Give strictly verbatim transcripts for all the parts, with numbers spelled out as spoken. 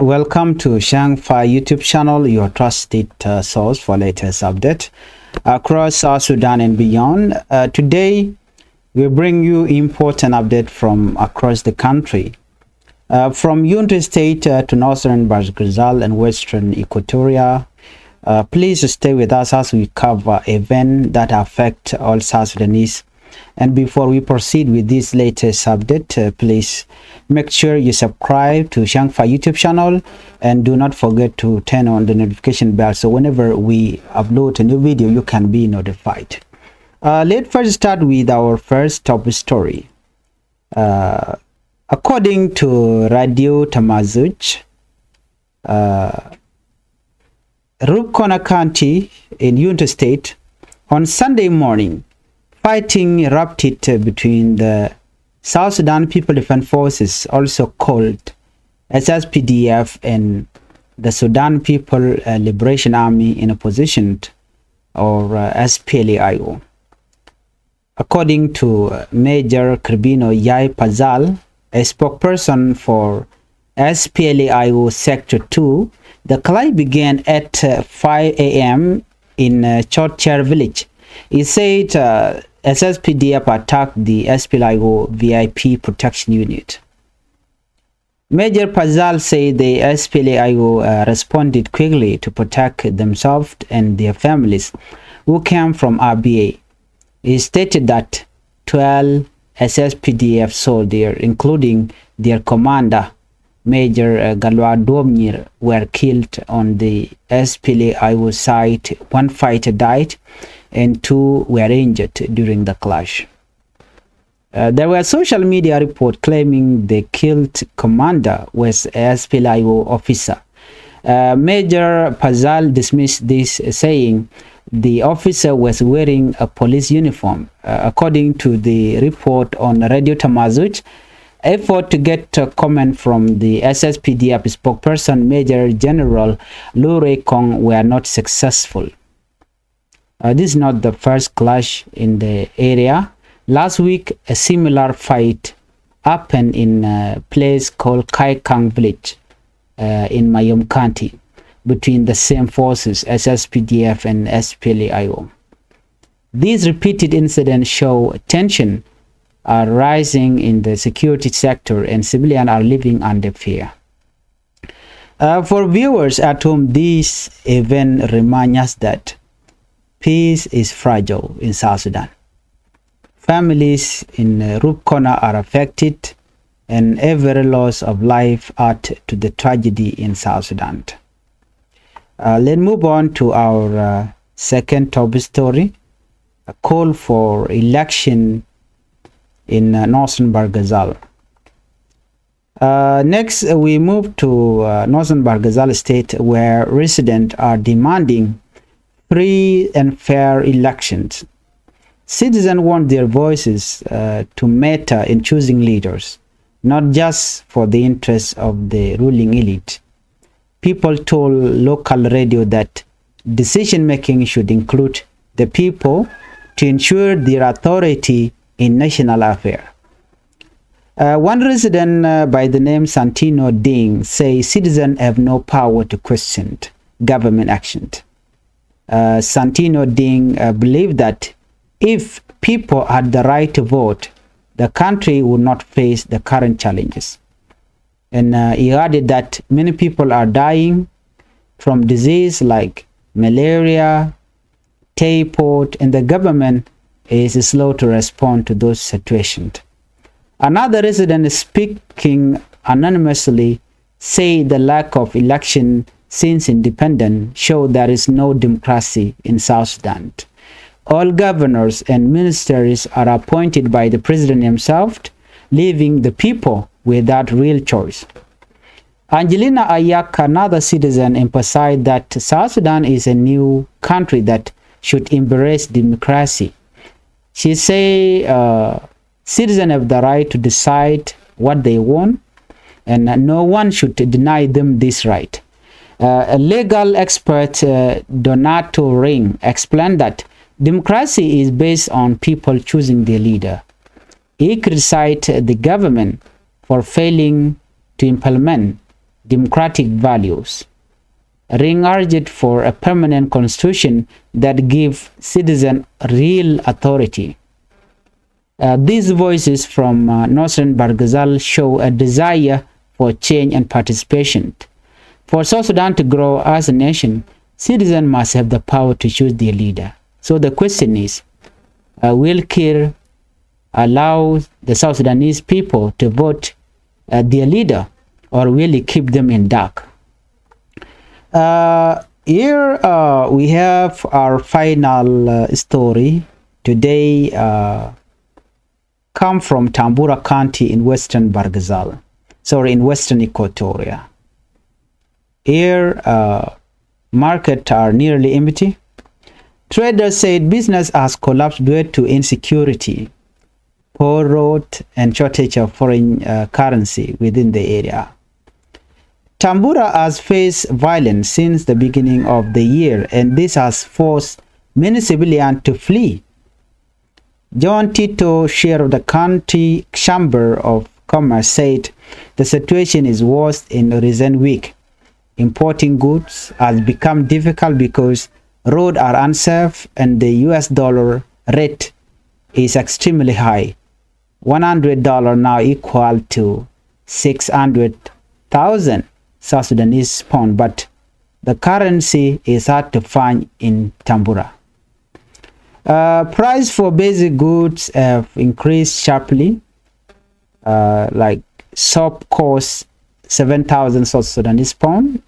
Welcome to Shang Fai YouTube channel, your trusted uh, source for latest update across South Sudan and beyond. Uh, today, we bring you important update from across the country. Uh, from Unity State uh, to Northern Bahr el Ghazal and Western Equatoria. Uh, please stay with us as we cover events that affect all South Sudanese. And before we proceed with this latest update, uh, please make sure you subscribe to Shang Fai YouTube channel and do not forget to turn on the notification bell so whenever we upload a new video, you can be notified. Uh, let's first start with our first top story. Uh, according to Radio Tamazuj, uh, Rup Corner County in Unity State, on Sunday morning, fighting erupted between the South Sudan People Defense Forces, also called S S P D F, and the Sudan People uh, Liberation Army in Opposition, or uh, S P L A I O. According to uh, Major Kirbino Yai Pazal, a spokesperson for S P L A I O Sector two, the clash began at uh, five A M in uh, Chorcher village. He said uh, S S P D F attacked the S P L A I O V I P protection unit. Major Pazal said the S P L A I O uh, responded quickly to protect themselves and their families who came from R B A. He stated that twelve S S P D F soldiers, including their commander, Major uh, Galwa Duobnyir, were killed on the S P L A I O side. One fighter died and two were injured during the clash. Uh, there were social media reports claiming the killed commander was S P L A I O officer. Uh, Major Pazal dismissed this, saying the officer was wearing a police uniform. Uh, according to the report on Radio Tamazuj, effort to get a comment from the S S P D F spokesperson Major General Lure Kong were not successful. Uh, this is not the first clash in the area. Last week, a similar fight happened in a place called Kaikang village uh, in Mayom County between the same forces, S S P D F and S P L A I O. These repeated incidents show tension are rising in the security sector and civilians are living under fear. Uh, for viewers at home, this event reminds us that peace is fragile in South Sudan. Families in uh, Rup Corner are affected, and every loss of life adds to the tragedy in South Sudan. Uh, let's move on to our uh, second top story, a call for election in uh, Northern Bahr el Ghazal. Uh, next, uh, we move to uh, Northern Bahr el Ghazal State, where residents are demanding free and fair elections. Citizens want their voices uh, to matter in choosing leaders, not just for the interests of the ruling elite. People told local radio that decision making should include the people to ensure their authority in national affairs. Uh, one resident uh, by the name Santino Ding says citizens have no power to question government action. Uh, Santino Ding uh, believed that if people had the right to vote, the country would not face the current challenges. And uh, he added that many people are dying from disease like malaria, typhoid, and the government is slow to respond to those situations. Another resident speaking anonymously said the lack of election since independence show there is no democracy in South Sudan. All governors and ministers are appointed by the president himself, leaving the people without real choice. Angelina Ayak, another citizen, emphasized that South Sudan is a new country that should embrace democracy. She say uh, citizens have the right to decide what they want, and no one should deny them this right. Uh, a legal expert, uh, Donato Ring, explained that democracy is based on people choosing their leader. He criticized the government for failing to implement democratic values. Ring argued for a permanent constitution that give citizen real authority. Uh, these voices from, uh, northern Bahr el Ghazal show a desire for change and participation. For South Sudan to grow as a nation, citizens must have the power to choose their leader. So the question is, uh, will Kiir allow the South Sudanese people to vote, uh, their leader, or will he keep them in dark? Uh, here, uh, we have our final, uh, story today, uh, come from Tambura County in western Bahr el Ghazal, sorry, in western Equatoria. Here, uh, market are nearly empty. Traders said business has collapsed due to insecurity, poor road, and shortage of foreign, uh, currency within the area. Tambura has faced violence since the beginning of the year, and this has forced many civilians to flee. John Tito, chair of the County Chamber of Commerce, said the situation is worse in recent week. Importing goods has become difficult because roads are unsafe and the U S dollar rate is extremely high. One hundred dollar now equal to six hundred thousand South Sudanese pound, but the currency is hard to find in Tambura. Uh, price for basic goods have increased sharply. Uh, like, soap costs seven thousand South Sudanese pound,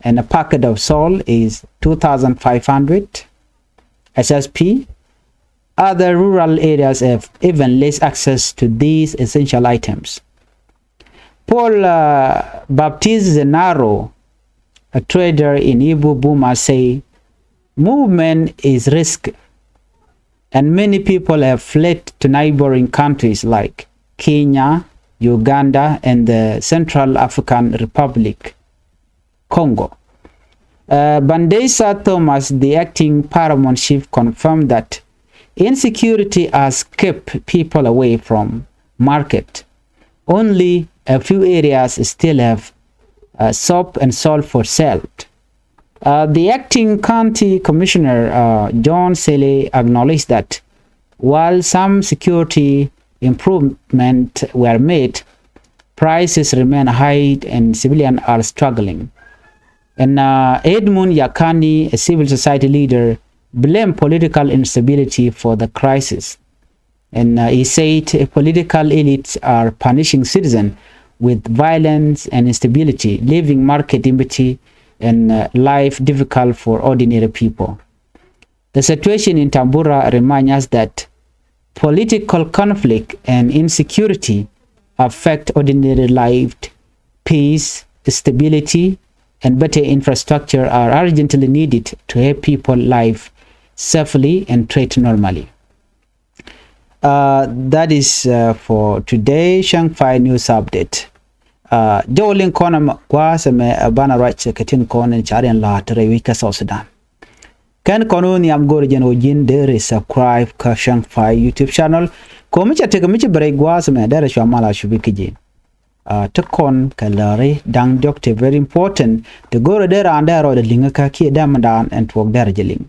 and a packet of salt is two thousand five hundred S S P. Other rural areas have even less access to these essential items. Paul, uh, Baptist Zenaro, a trader in Ibu Buma, say movement is risk, and many people have fled to neighboring countries like Kenya, Uganda, and the Central African Republic, Congo. Uh, Bandesa Thomas, the acting paramount chief, confirmed that insecurity has kept people away from market. Only a few areas still have, uh, soap and salt for sale. Uh, the acting county commissioner, uh, John Sele, acknowledged that while some security improvement were made, prices remain high and civilians are struggling. And, uh, Edmund Yakani, a civil society leader, blamed political instability for the crisis. And, uh, he said, uh, political elites are punishing citizens with violence and instability, leaving market empty and, uh, life difficult for ordinary people. The situation in Tambura reminds us that political conflict and insecurity affect ordinary life. Peace, stability, and better infrastructure are urgently needed to help people live safely and trade normally. Uh, that is, uh, for today, Shangfai News Update. Uh, jɔw liŋ kɔn ɛmɛ gua̱a̱th ɛmɛ, uh, banɛ ruac kɛ tin kɔn in ca riɛn la̱a̱t rɛy wi̱c kä South Sudan. Kɛn kɔn wä nhiam go̱r jɛn wä ji̱n deri subscribe kä Shangfai YouTube channel. Kɔ mi ca tek mi ci bɛ rɛy gua̱a̱th ɛmɛ derɛ cua mal a cupi kä ji̱. Uh, ti kɔn kɛ lääri da̱ŋ diɔ̱k ti very important. Ti go̱rɛ dee raan dee rɔɔdɛ liŋä kä kiɛ dee mi daan ɛn tuɔɔk derɛ jɛ liŋ.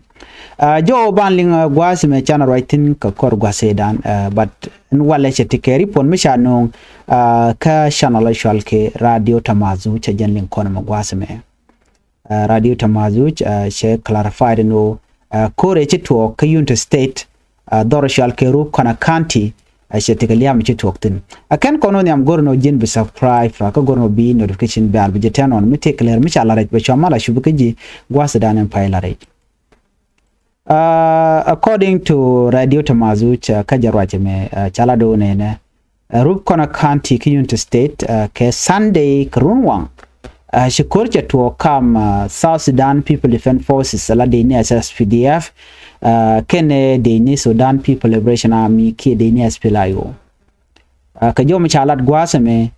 Uh, jɔw ban liŋ, uh, gua̱a̱th ɛmɛ canɛ ruac thi̱n kɛ kɔr gua̱a̱th ëëdan, uh, but ɛn walɛ cɛ ti kɛ ripot mi ca nööŋ, uh, kä channel ɛ cual kɛ Radio Tamazu cɛ jɛn liŋ kɔn ɛmɛ gua̱a̱th ɛmɛ. Uh, Radio Tamazu, uh, cɛ clarified ɛn ɣöö, uh, ko̱rɛ ci tuɔɔk kä Unity State, uh, dhɔr cual kɛ Rubkona County, uh, cɛ tekɛ liam ci tuɔɔk thi̱n. A kɛn kɔn wä nhiam go̱r ɛn ɣöö ji̱n bi subscribe, uh, kä go̱r ɛn ɣöö bi notification bell bi jɛ turn on mi tëë clear mi ca la rɛc bɛ cua mal a cupi kä ji̱ gua̱a̱th ëëdan ɛn pay la rɛc. Uh, according to Radio Tamazu, uh, kä jɛ ruac ɛmɛ, uh, ca la do̱o̱ nɛnɛ, uh, Rubkona County kä Unity State, uh, kɛ Sunday kɛ run waŋ, uh, ci ko̱r cɛ tuɔɔk kam, uh, South Sudan People Defense Forces, la dee ni S S P D F, uh, kɛnɛ dee ni Sudan People Liberation Army kiɛ dee ni S P L A I O. Uh, kɛ jɔw mi ca lat gua̱a̱th ɛmɛ,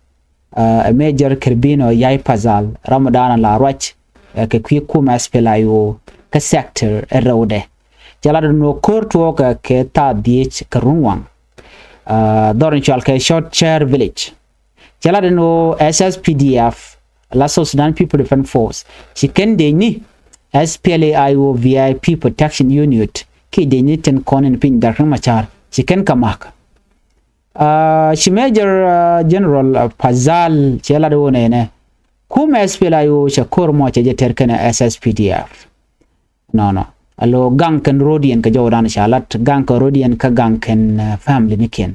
uh, ɛ Major Kerbino Yai Pazal, ram mi da̱a̱n la ruac, uh, kɛ kui̱ kumɛ S P L A I O kä sector ɛ rɛwdɛ. Cɛ lat ɛn ɣöö ko̱r tuɔɔkɛ kɛ thaa dhieec kɛ run waŋ. Uh, dhɔr in cual kɛ Short Chair Village. Cɛ lat ɛn ɣöö S S P D F la South Sudan People Defense Force, ci kɛn dec ni S P L A I O V I P Protection Unit kiɛ dec ni tin kɔn in piny Dr. Riek Machar, ci kɛn kɛ mak. Ci Major General Pazal cɛ lat wä nɛnɛ, kumɛ S P L A I O cɛ kor mɔ cɛ jɛ tɛr kɛnɛ S S P D F. Nɔnɔ, a lo gaŋ kɛn rodiɛn kɛ jɔwdan ca lat, gaŋ kɛ rodiɛn kä gaŋ kɛn family ni kiɛn.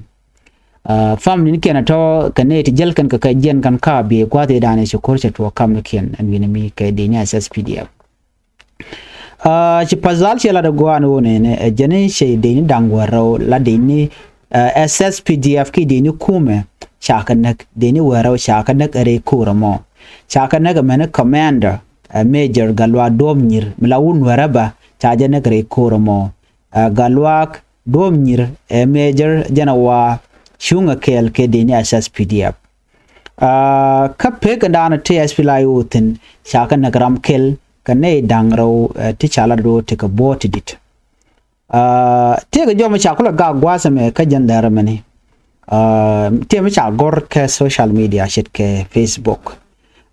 Family ni kiɛn a tɔ kɛ nɛy ti jäl kɛn kɛ kɛ jiɛn kɛn ka bi gua̱th idan ci kor cɛ tuɔ kam ni kiɛn ɛn wi̱ni mi kɛ dec ni S S P D F. Ci Pazal cɛ lat a gua̱a̱n wä nɛnɛ, ɛ jɛn ni cɛ dec ni daŋ wä rɛw la dec ni S S P D F ki dec ni kumɛ ca kɛ näk, dec ni wä rɛw ca kɛ näk ɛ rɛy ko̱rä mɔ. Ca kɛ näk ɛ mɛn ni commander, ɛ Major Galwa Duɔp Nyir, mi la wun wä rɛ bä ca jɛ näk rɛy ko̱rä mɔ. Ɛ Galwa Duɔp Nyir ɛ Major jɛn a wa cuŋ ɛ kɛɛl kɛ dec ni S S P D F. Kä pek in daanɔ ti S P L A I O thin ca kɛ näk ram kɛl kɛ nɛy da̱ŋ rɛw ti ca lat rɔ ti kɛ buɔ̱ɔ̱t ti dit. Tëëkɛ jɔmɛ ca kulɛ gak gua̱a̱th ɛmɛ kä jɛn lɛr ɛmɛni. Tëë mi ca gɔr kɛ social media ce̱tkɛ Facebook.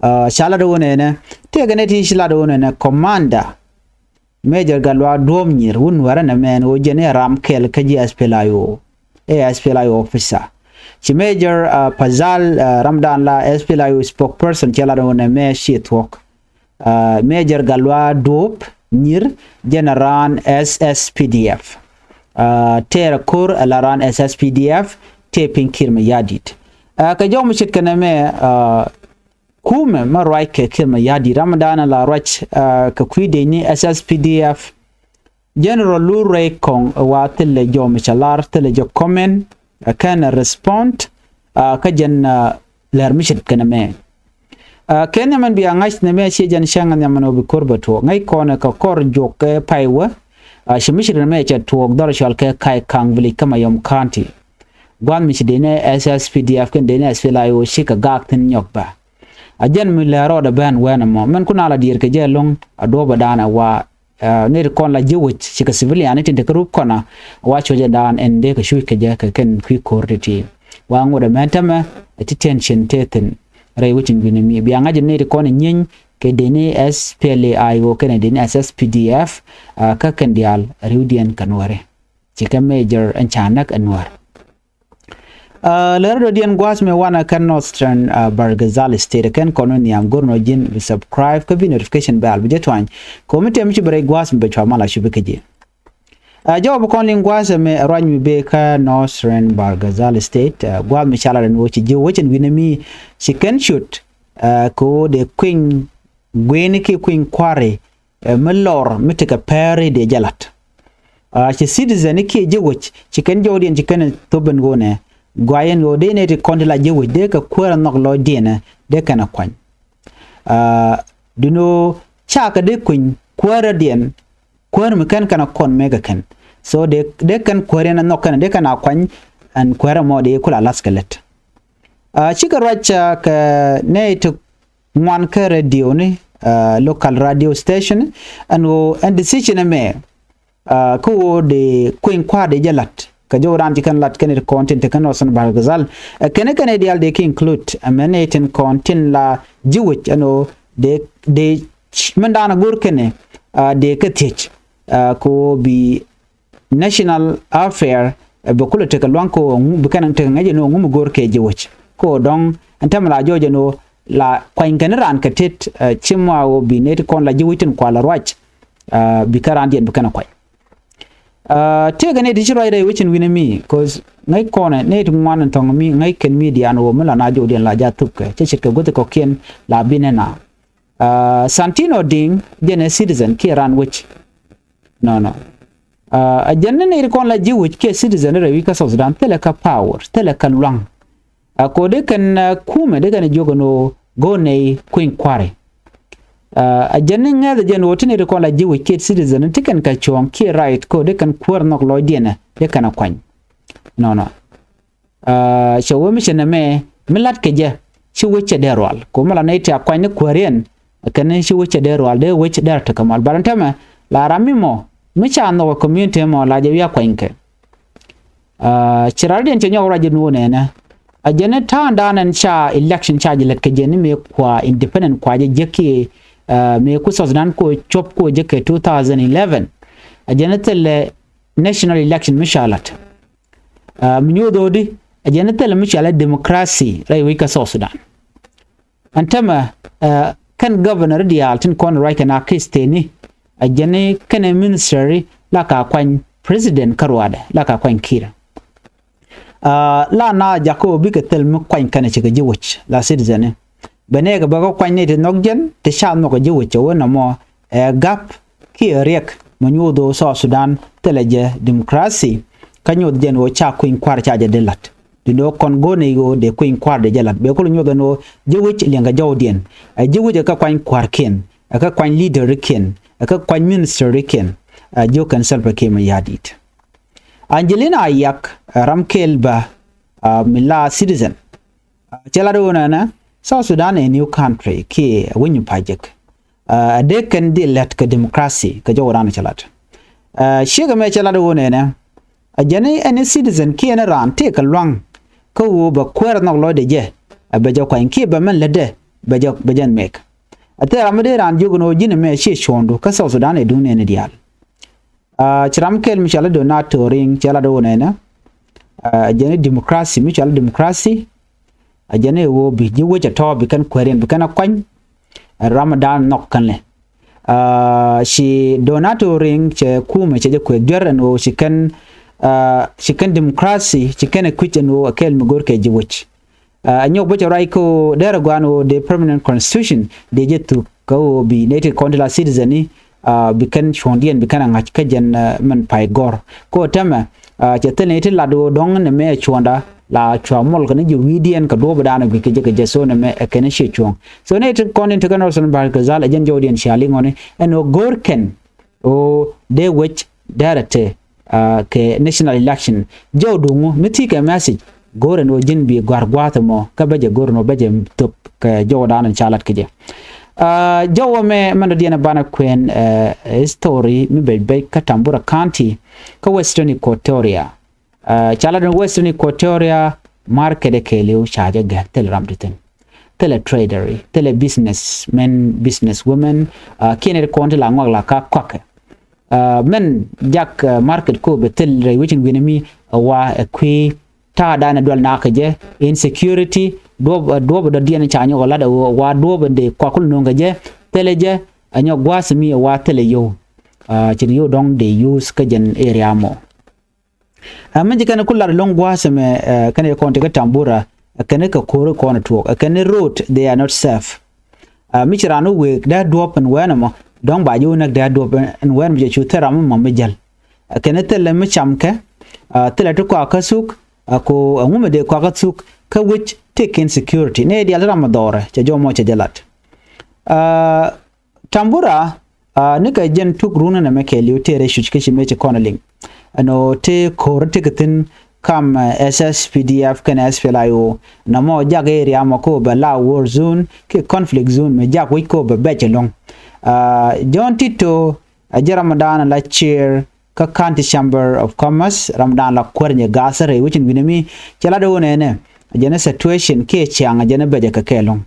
Ca lat wä nɛnɛ, tëëkɛ nɛy ti ci lat wä nɛnɛ commander Major Galwa Duɔp Nyir wun wärä nɛ mɛn wä jɛn i̱ ram kɛl kä ji̱ S P L A I O. Ɛ S P L A I O officer. Ci Major Pazal, ramdan la S P L A I O spokesperson cɛ lat wä nɛ mɛ ci thuɔ̱k. Major Galwa Duɔp Nyir jɛn a raan S S P D F. Tɛɛr a ko̱r ɛ la raan S S P D F tëë piny Kiir Mayardit. Kɛ jɔw mi ce̱tkɛ nɛ mɛ, kumɛ ma ruac kɛ Kiir Mayardit, ramdan la ruac kɛ kui̱ dec ni S S P D F. General Lu Rɛy Kɔŋ ɛ wa thilɛ jɔw mi ca lar, thilɛ jɛ comment, ɛ kɛn ɛ respond kä jɛn lɛr mi ce̱tkɛ nɛ mɛ. Kɛ nhiamɛn bia ŋa̱c nɛ mɛ ciɛ jɛn cäŋ nhiamɛn ɔ bi ko̱r bɛ tuɔɔk ŋäc kɔnɛ kɛ kɔr juɔk kɛ pay wä. Ci mi ce̱tkɛ nɛ mɛ cɛ tuɔɔk dhɔr cɔal kɛ Ka̱a̱c Ka̱a̱ŋ Village kä Mayom County. Gua̱a̱th mi ci dec ni S S P D F kɛn dec ni S P L A I O cikɛ gak thi̱n nyɔk bä. A jɛn mi lɛ rɔɔdɛ bɛn wɛn ɛmɔ mɛn kun a la diɛɛr kɛ jɛ lo̱ŋ a duɔ̱ɔ̱p ɛ da̱a̱n ɛ wa. Nɛy ti kɔn la ji̱ wec cikɛ civilian ni tin te kä rup kɔn a wa cuɔ̱cɛ da̱a̱n ɛn dee kɛ cuc kɛ jɛ kɛ kɛn kui̱ ko̱r ti ti. Wa ŋot ɛmɛn tämɛ ɛ ti tension te thi̱n rɛy wec in wi̱ni mi bia ŋa̱c ɛ nɛy ti kɔn ɛ nyieeny kɛ dec ni S P L A I O kɛn ɛ dec ni S S P D F. Kä kɛn diaal riwdiɛn kɛ nuɔ̱ɔ̱ri. Cikɛ Major ɛn ca näk ɛ nuɔ̱ɔ̱r. Lär dɔ̱diɛn gua̱a̱th mi wanɛ kɛn Northern Bahr el Ghazal State kɛn kɔn ni nhiam go̱r nɔ ji̱n bi subscribe kä bi notification bell bi jɛ tuany. Komi tɛm ci bi rɛy gua̱a̱th mi bɛ cua mal a cupi kä ji̱. Jɔw bi kɔn liŋ gua̱a̱th mi ruac mi bee kä Northern Bahr el Ghazal State, gua̱a̱th mi ca la rɛn wä ci ji̱ wecin wi̱nɛ mi ci kɛn cut kɛ wä dee kui̱ny guini ki kui̱ny kua̱ri. Mi lɔr mi tekɛ pɛri dee jɛ lat. Ci citizen ni kiɛ ji̱ wec ci kɛn jɔwdiɛn ci kɛn thop ben ɣöö nɛ guayɛn ɣöö dee nɛ ti kɔn ti la ji̱ wec dee kɛ kuäärä nhɔk lɔcdiɛn ɛ dee kɛn ɛ kuany. Duno cakɛ dee kui̱ny kuäärä diɛn kuäär mi kɛn kɛn ɛ kɔn mekɛ kɛn. So dee kɛn kuäärä yɛn ɛ nhɔk kɛn ɛ dee kɛn a kuany. Ɛn kuäärä mɔ dee kula lath kɛ lät. Cikɛ ruac kɛ nɛy ti ŋuan kä radio ni local radio station ɛn ɣöö ɛn decision ɛmɛ kä ɣöö dee kueny kua̱r dee jɛ la̱t kɛ jɔw raan ci kɛn la̱t kɛn ti kɔn tin te kɛn Northern Bahr el Ghazal. Ɛ kɛn kɛn diaal dee ki include ɛmɛn ni tin kɔn tin la ji̱ wec ɛn ɣöö dee dee mɛn daan a go̱r kɛn dee kɛ thiec kɛ ɣöö bi national affair. Bɛ kulɛ tekɛ luaŋ kɛ ɣöö bi kɛn tekɛ ŋäc ɛn ɣöö ŋu mi go̱r kɛ ji̱ wec kɛ ɣöö dɔ̱ŋ ɛn tɛmɛ la jɔɔc ɛn ɣöö la kuany kɛn raan kɛ tet. Ci mɔ a ɣöö bi nɛy ti kɔn la ji̱ wec tin kual a ruac bi kɛ raan diɛn bi kɛn a kuany. Tëëkɛ nɛy ti ci ruac rɛy wec in wi̱nɛ mi cause ŋäc kɔnɛ nɛy ti ŋuan in thɔŋ mi ŋäc kɛn media ɛn ɣöö mi la na jɔɔcdiɛn la ja̱ thupkɛ cä ce̱tkɛ guäth kɔkiɛn la bi nɛn a. Santino Diŋ jɛn ɛ citizen kiɛ raan wec. Nɔnɔ. A jɛn ni nɛy ti kɔn la ji̱ wec kiɛ citizen rɛy wi̱c kä South Sudan thilɛ kä power thilɛ kä luaŋ. A kɔ dee kɛn kumɛ dee kɛn jiök ɛn ɣöö go̱o̱r nɛy kueny kua̱ri. A jɛn ni ŋɛth jɛn ɣöö ti nɛy ti kɔn la ji̱ wec kiɛ citizen ti kɛn kɛ cuɔ̱ɔ̱ŋ kiɛ right kɔ dee kɛn kuäär nhɔk lɔcdiɛn ɛ dee kɛn ɛ kuany. Nɔnɔ. Cɛ wee mi cɛ nɛmɛ mi la̱t kɛ jɛ ci wec cɛ dee rual kɛ wee mi la nɛy ti a kuany ni kuääriɛn. Kɛn ci wec cɛ dee rual dee wec dee rɔ tekɛ mal but ɛn tɛmɛ la ram mi mɔ mi ca nhɔk ɛ community mɔ la jɛ wi̱i̱ a kuany kɛ. Ci rardiɛn cɛ nyɔk ruac jɛ nuɔ̱ɔ̱n ɛnɛ. A jɛn ni ta̱a̱ŋdan ɛn ca election ca jɛ lät kɛ jɛ ni mëë kua independent kua jɛ jek kiɛ, ɛ, mëë ku South Sudan kua cop kua jek kɛ two thousand eleven. A jɛn ni thilɛ national election mi ca lat. Ɛ, mi nyuuth ɣöö di, a jɛn ni thilɛ mi ca lat democracy rɛy wec kä South Sudan. Ɛn tämɛ, ɛ, kɛn governor diaal tin kɔn ruac kɛn a case teni, a jɛn ni kɛn minister la ka kuany president kä ruaadɛ la ka kuany Kiir. Aa, la na jakä ɣöö bikɛ thil mi kuany kɛnɛ cikɛ ji̱ wec la citizen ni. Bɛ nɛɛkɛ bɛ kä kuany ni ti nhɔk jɛn ti ca nhɔk ɛ ji̱ wec cɛ wä nɔmɔ ɛ gap kiɛ riɛk mi nyuuth ɣöö South Sudan thilɛ jɛ democracy. Kä nyuuth jɛn ɣöö ca kui̱ny kua̱r ca jɛ di la̱t. Duundɛ ɣöö kɔn go̱o̱r ni ɣöö dee kui̱ny kua̱r dee jɛ la̱t bɛ kul nyuuth ɛn ɣöö ji̱ wec liɛŋkɛ jɔwdiɛn. Ɛ ji̱ wec ɛ kä kuany kua̱rkiɛn, ɛ kä kuany leaderkiɛn, ɛ kä kuany ministerikiɛn. Ɛ jiök kɛn Salva Kiir Mayardit. Angelina Ayak, ɛ, ram kɛl bä, ɛ, mi la citizen. Ɛ, cɛ lat wun ɛnɛ, South Sudan ɛ new country kiɛ ɛ winy pa jek. Ɛ, dee kɛn di lɛt kɛ democracy kɛ jɔwdan cɛ lat. Ɛ, ciek ɛmɛ cɛ lat wun ɛnɛ, ɛ jɛn ni ɛn citizen kiɛ ɛn raan tëëkɛ luaŋ kä ɣöö bɛ kuɛɛr nhɔk lɔcdɛ jɛ, ɛ bɛ jɛ kuany kiɛ bɛ mɛn lätdɛ bɛ jɛ, bɛ jɛ mɛk. Ɛ thil ram mi dee raan jiök ɛn ɣöö ji̱n ɛmɛ ciɛ cuɔ̱ɔ̱ŋdu kä South Sudan ɛ duŋ nɛɛni diaal. Aa, ci ram kɛl mi cɔal i̱ Donato Riŋ cɛ lat i̱ wunɛ nɛ. Aa, jɛn i̱ democracy mi cɔal i̱ democracy. Aa, jɛn i̱ ɣöö bi ji̱ wec ɛ tɔ̱ bi kɛn kuääriɛn bi kɛn ɛ kuany. Aa, ram dan nhɔk kɛn lɛ. Aa, ci Donato Riŋ cɛ kumɛ cɛ jɛ kuɛth juɛr ɛn ɣöö ci kɛn, aa, ci kɛn democracy ci kɛn ɛ kui̱c ɛn ɣöö ɛ kɛl mi go̱o̱r kɛ ji̱ wec. Aa, ɛ nyɔk bä cɛ ruac kä ɣöö derɛ gua̱a̱n ɣöö dee permanent constitution dee jɛ thuk kä ɣöö bi nɛy ti kɔn ti la citizen ni, aa, bi kɛn cuɔ̱ŋdiɛn bi kɛn a ŋa̱c kä jɛn, aa, mɛn pay gɔ̱r. Kä ɣöö tɛmɛ, aa, cɛ thil nɛy ti lat ɣöö dɔ̱ŋ nɛ mɛ cuɔ̱ɔ̱ŋda la cua muɔl kɛ ni ji̱ wi̱i̱diɛn kɛ duɔ̱ɔ̱pdan ɛ gui̱c kɛ jɛ kɛ jɛ so nɛ mɛ ɛ kɛn ciɛ cuɔ̱ɔ̱ŋ. So nɛ ti kɔn in tekɛ Northern Bahr el Ghazal ɛ jɛn jɔwdiɛn cia liŋ ɣɔni ɛn ɣöö go̱o̱r kɛn ɣöö dee wec derɛ te, aa, kɛ national election. Jɔw duŋu mi thi̱i̱ kɛ message go̱o̱r ɛn ɣöö ji̱n bi gɔ̱a̱r gua̱a̱th ɛmɔ kä bä jɛ go̱o̱r ɛn ɣöö bä jɛ thop kɛ jɔwdan in ca lat kɛ jɛ. Aa, jɔw ɛmɛ mɛn dɔ̱diɛn ɛ banɛ kuɛn, aa, history mi bɛc bɛc kä Tambura County kä Western Equatoria. Aa, ca lat ni Western Equatoria market ɛ kɛɛliw ca jɛ gɛr thilɛ ram ti thi̱n. Thilɛ trader, thilɛ business men, business women, aa, kiɛn ɛ ti kɔn ti la ŋɔak la ka kɔakɛ. Aa, mɛn jak, aa, market ko bɛ thil rɛy wecin wi̱nɛ mi, aa, wa ɛ kui̱ ta̱a̱ danɛ dual nakä jɛ, insecurity, duɔp, aa, duɔp dɔ̱diɛn ca nyɔk ɛ lat ɛ wa duɔp in dee kɔak kul no̱o̱ŋ kɛ jɛ, thilɛ jɛ, aa, nyɔk gua̱a̱th mi ɛ wa thilɛ yo̱w. Aa, ci di yo̱w dɔ̱ŋ dee use kä jɛn area mɔ. Aa, mi ji̱ kɛn ku lat lo̱ŋ gua̱a̱th ɛmɛ, aa, kɛn yɛ kɔn ti kä Tambura, aa, kɛn kɛ ko̱r kɔn tuɔɔk, aa, kɛn road they are not safe. Aa, mi ci raan wä wëë dee duɔ̱ɔ̱p ɛn wɛn ɛmɔ dɔ̱ŋ ba ji̱ wä näk dee duɔ̱ɔ̱p ɛn wɛn mi jɛ cu thil ram ɛmɔ mi jäl. Aa, kɛn thilɛ mi camkɛ, aa, thilɛ ti kɔakä thuk, aa, ko ɛŋu mi dee kɔakä thuk kä wec tëëk kɛn security ni diaal ti ram mi dhɔrɛ cɛ jɔmɔ cɛ jɛ lat. Aa, Tambura, aa, nikɛ jɛn tuk run nɛmɛ kɛɛliw tëë rɛy cuc kä ci mëë ci kɔn liŋ. Ɛn ɣöö tëë ko̱r ti kɛ thi̱n kam, aa, S S P D F kɛnɛ S P L A O. Nɔmɔ jak area mɔ ko bɛ la war zone kiɛ conflict zone mi jak wec ko bɛ bɛc ɛlɔ̱ŋ. Aa, John Tito, aa, jɛ ramdan la chair kä County Chamber of Commerce, ramdan la kuäär nyɛ ga̱a̱th rɛy wecin wi̱nɛ mi cɛ lat ɣöö nɛnɛ. Aa, jɛn situation kiɛ ciaŋ, aa, jɛn bɛcɛ kɛ kɛ ɛlɔ̱ŋ.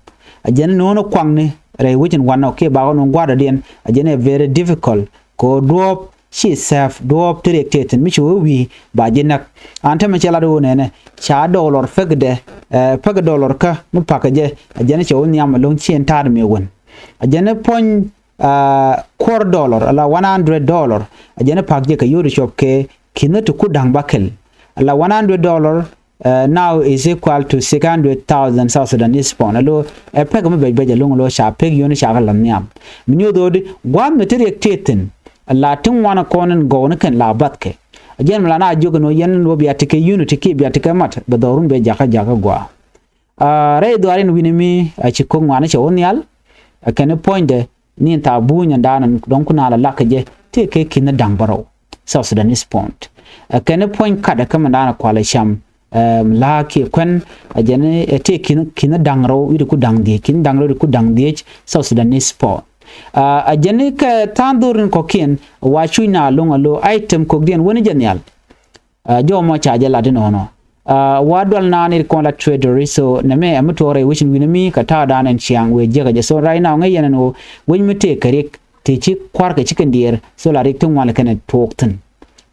Aa, jɛn no̱o̱ŋ kuaŋni rɛy wecin wanɔ kiɛ bakɔ no̱o̱ŋ gua̱a̱r dɔ̱diɛn, aa, jɛn ɛ very difficult. Kɛ ɣöö duɔ̱ɔ̱p ci safe, duɔ̱ɔ̱p ti riɛk tëë thi̱n mi ci wee wi̱i̱ ba ji̱ näk. An täämɛ cɛ lat ɣöö nɛnɛ ca dollar päkdɛ, ɛ, päk dollar kä mi pa̱kä jɛ, aa, jɛn cɛ wä nhiam ɛlɔ̱ŋ ci ɛn ta̱a̱t mi wän. Aa, jɛn puɔ̱ny, aa, kuɔr dollar ala one hundred dollar. Aa, jɛn pak jɛ kɛ yio̱w cuɔp kɛ ki̱n ti ku da̱ŋ bäkɛl. Ala one hundred dollar, aa, now is equal to six hundred thousand South Sudanese pound. Alo ɛ pek mi bɛc bɛc ɛlɔ̱ŋ alo ca pek yio̱w ca kɛ la̱th nhiam. Mi nyuɔth ɣöö di gua̱a̱th mi ti riɛk tëë thi̱n. Ala ti ŋuan kɔn in gɔw ni kɛn la bathkɛ. Aa, jɛn mi la na jiök ɛn ɣöö yɛn ni wä bia ti kɛ unity kiɛ bia ti kɛ mat bɛ dhɔrun bɛ jakä jakä gua̱a̱. Aa, rɛy dhuaar in wi̱ni mi, aa, ci ko̱k ŋuani cɛ wä nhial, aa, kɛn puɔ̱nydɛ ni in thaak buuny ɛn daanɛ dɔ̱ŋ kun a la lak kɛ jɛ tëë kɛ ki̱n da̱ŋ bärɔw South Sudanese pound. Aa, kɛn puɔ̱ny katdɛ kä mɛn daanɛ kualɛ cam, aa, la̱a̱ kiɛ kuɛn, aa, jɛn, aa, tëë ki̱n, ki̱n da̱ŋ rɛw wi̱cdɛ ku da̱ŋ dhieec, ki̱n da̱ŋ rɛw wi̱cdɛ ku da̱ŋ dhieec South Sudanese pound. Aa, aa, jɛn kɛ tha̱a̱ŋ dho̱r in kɔ̱kiɛn wa cuc na lo̱ŋ a lo̱ item kɔ̱kdiɛn wäni jɛ nhial. Aa, jɔw mɔ ca jɛ lat inɔnɔ. Wa dual naan i̱ kɔn la treasury, so nɛmɛ ɛ mi tuɔɔk rɛy wec in wi̱n mi kɛ ta̱a̱ dan ɛn ciaŋ wëë jiäkä jɛ. So right now ŋäc yɛn ɛn ɣöö wec mi tëë kɛ riɛk tëë ci kua̱rkɛ ci kɛn diɛɛr, so la riɛk ti ŋuan kɛn ɛ tuɔɔk thi̱n.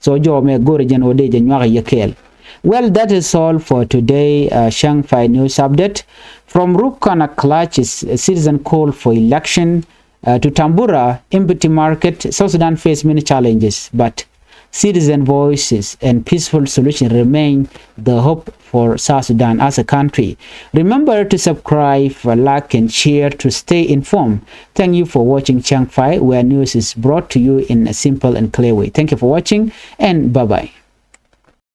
So jɔw mɛ go̱rɛ jɛn ɣöö dee jɛ nyuak yɛ kɛɛl. Well, that is all for today, uh, Chiang Fai News Update. From Rukana clashes, a citizen call for election, uh, to Tambura, empty market, South Sudan face many challenges, but citizen voices and peaceful solution remain the hope for South Sudan as a country. Remember to subscribe, uh, like, and share to stay informed. Thank you for watching Chiang Fai, where news is brought to you in a simple and clear way. Thank you for watching, and bye-bye.